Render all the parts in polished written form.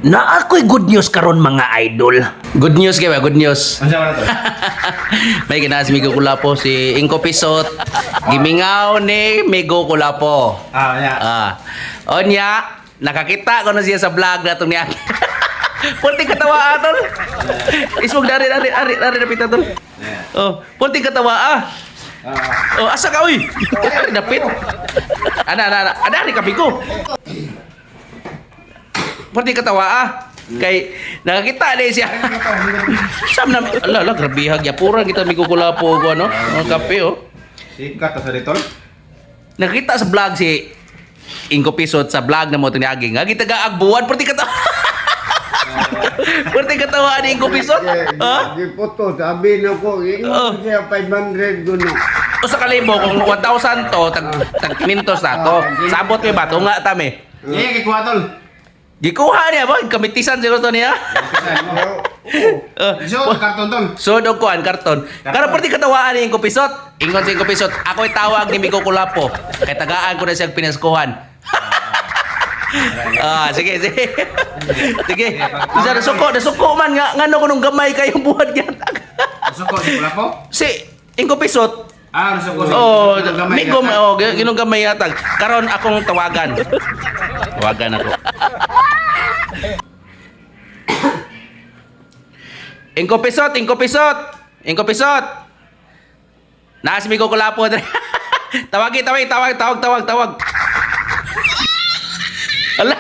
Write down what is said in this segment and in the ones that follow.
Na ako'y good news karon, mga idol. Good news kay ba? Good news. Ano siya to? May ginaas Migo Kulapo si Ingko Pisot. Gimingaw ni Migo Kulapo. Ah, yeah. Ah. Onya, nakakita ko na siya sa vlog na itong niya. Pulting katawa atol. Ismog dari dari dari dari dapit atol. Oh, pulting katawa ah. Ah. Oh, asa ka uy? Dari dapit. Ana ana ana, ana ari kabi ko. Pulting katawa ah. Kay nakakita ni siya. Sam na ala ala grabe hag yapuran kita Migo Kulapo ko ano. Mga kape oh. Sikat ta sa ditol. Nakita sa vlog si Ingko Pisot sa vlog na mo tinaging. Nga kita ka agbuwan perti katawa. Perti katawa ni Ingko Pisot. Ha? Giputo, sabi na ko, Oh. ingon siya 500 guno. O sa kalibo kung 1,000 to tag tag 500 na to. Sabot mi ba tunga ta mi. Yeah, kikuha tol. Gikuha niya ba kamitisan siguro to niya. So, karton tol. So dog kuan karton. Karon perti katawaan ni Ingko Pisot. Ingon si Ingko Pisot, ako'y tawag ni Migo Kulapo. Kay tagaan ko na siyang pinaskuhan. Ah, sige, sige. Sige. Bisa nasuko, nasuko man nga ngano ko nung gamay kayong buhat gyatag. Suko si Kulapo. Si Ingko Pisot. Ah, suko si. Oh, Gamay Migo, yata. oh, ginong gamay yatag. Karon akong tawagan. Tawagan ako. Ingko Pisot, Ingko Pisot. Ingko Pisot. Naas Migo Kulapo dre. Tawagi, tawag, tawag, tawag, tawag, tawag. Ala.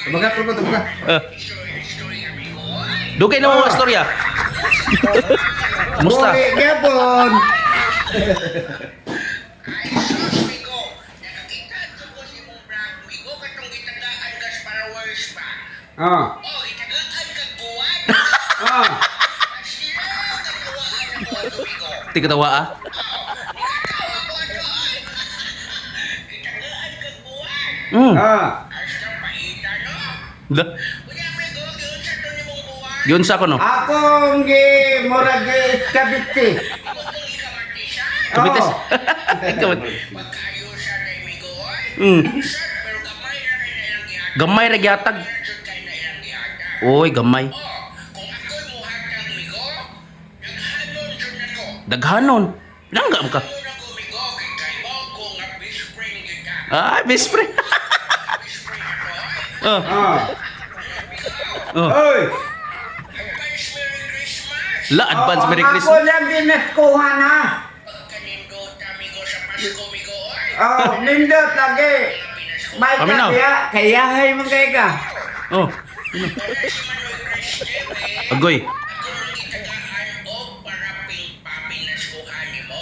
Tumaga, tumaga, tumaga. Dugay na mo mga istorya. Kumusta? Buli gyapon. Ah. Ah. Ti katawa ah. Ah. Da. Yun sa ko no. Akong gi murag gi Cavite. Kabites. Oh. Kabit. Gamay ra gyatag. Oy, gamay. Daghanon. Nangga mo ka. Ah, best friend. Oh, Ah. oh. Oy. La advance Merry Ako Christmas. lang ginaskuhan ha. Oh, nindot lagi. May Paminaw. kaya, kaya hay man kay ka. Oh. Agoy.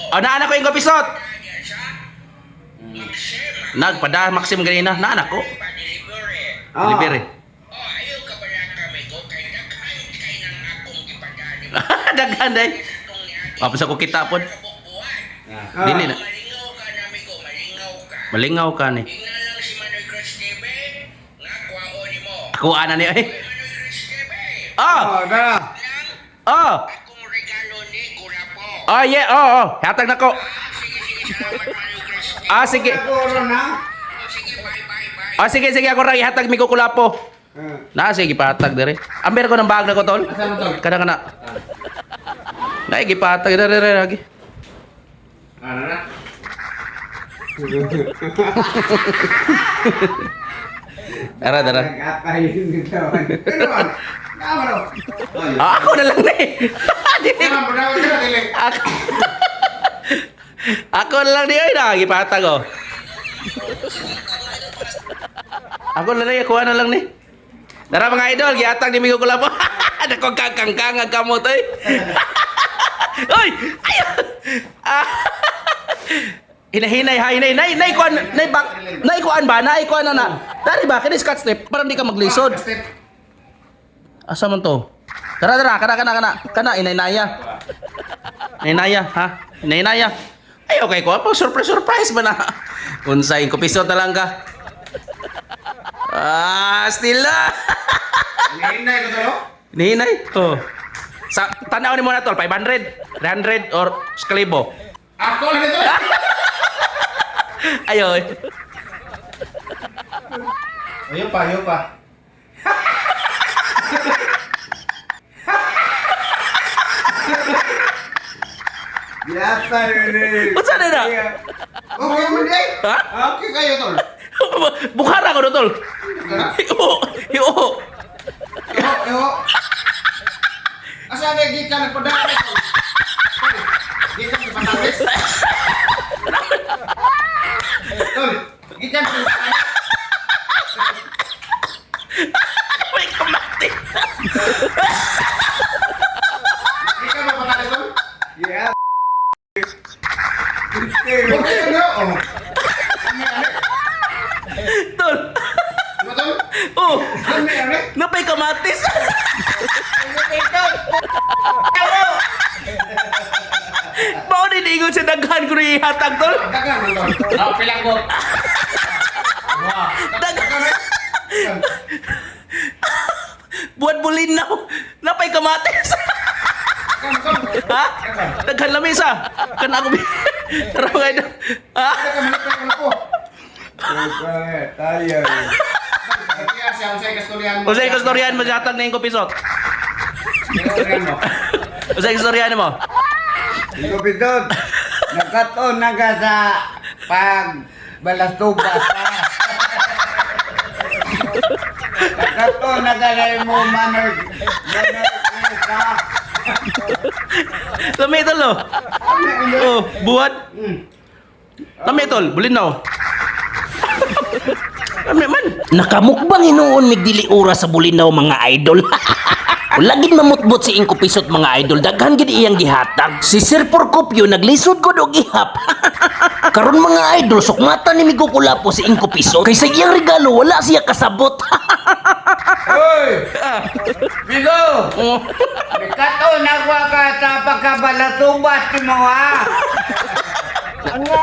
Oh, naanak ko yung kapisot. Nagpada Maxim ganina, naanak ko. Ah. Delivery. Daghan day. Tapos ako kita pod. Ah. Dili na. Malingaw ka ni. Ako ana ni ay. Ah! Oh, da. Oh! Oh yeah, oh, oh. Hatag na ko. Ah, sige. Ako ron ha. Ah, sige, sige. Ako ra ihatag mi kukulapo. Ah. Na, sige, gipahatag dire. Amber ko ng bag na ko, tol. Asa mo, tol? Kana, kana. Na, gipahatag dire, dire, lagi. Ano na? Tara, tara. Nag-akay nito. Tama ro. Ah, ako na lang ni. Dili. Tama, pagawin ka na, dili. Ako. Ako na lang ni ay na gipahatag oh. Ako na lang, kuha na lang ni. Tara mga idol, gihatag ni Migo Kulapo. Nako kakangkang ang kamot oy. Oy! Ay! Ah. Hinahinay ha, hinay, nay, nay kuan, nay bak, nay kuan ba, nay kuan na na. Dari ba kini scotch tape para hindi ka maglisod. Step. Asa man to? Tara, tara, kana, kana, kana. Kana, inaynaya. Inaynaya, ha? Inaynaya. Ay, okay ko. Pag surprise, surprise ba na? Unsay, kupisot na lang ka. Ah, stila. Hinay ko to, no? Nihinay. Oh. Sa tanaw ni mo na tol, 500, 300 or skalibo. Ako lang ito. Ayo. Ayaw pa, ayaw pa. Yata yun. Unsa na na? Okay man di. Ha? Okay kayo tol. Bukhara ko no, tol. Iho, iho. Iho, iho. Asa kay gikan nagpadala tol? Tol, gikan sa Batanes. Tol, gikan sa Batanes. May kamati. Gikan ba Batanes tol? Yeah. Okay kayo. Oh. Ano ano? Tol. Ano tol? Oh, Ano ano? napay kamatis. Mao ni ingon sa daghan ko ni ihatag tol. Dagan man tol. Ah, pilang ko. Daghan. Buwan bulin na. Napay kamatis. Dagan tol. Ha? Daghan lamesa. Kan ako Tara mga idol. Ha? Dagan man tol ko. Tayo. Kaya siya unsay kastoryan mo. Unsay kastoryan mo sa hatag na yung pisot? Kastoryan mo. Unsay kastoryan mo? Lupitod. Nagkataon na ka sa pag balastubas ha. Nagkataon na ka na mo manag manag ka. Lami tol oh. Oh, buhat. Lami tol, bulin na oh. Lami man. Nakamukbang hinuon mig dili oras sa Bulinaw mga idol. Lagin mamutbot si Ingko Pisot mga idol, daghan gid iyang gihatag. Si Sir Porcopio naglisod gud og ihap. Karon mga idol, sukmata ni Migo Kulapo si Ingko Pisot kay sa iyang regalo wala siya kasabot. Hoy! Bigo! Oh. Nagkataon na ka sa pagkabalatubas mo ha. Ano?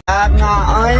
Ano? Ay.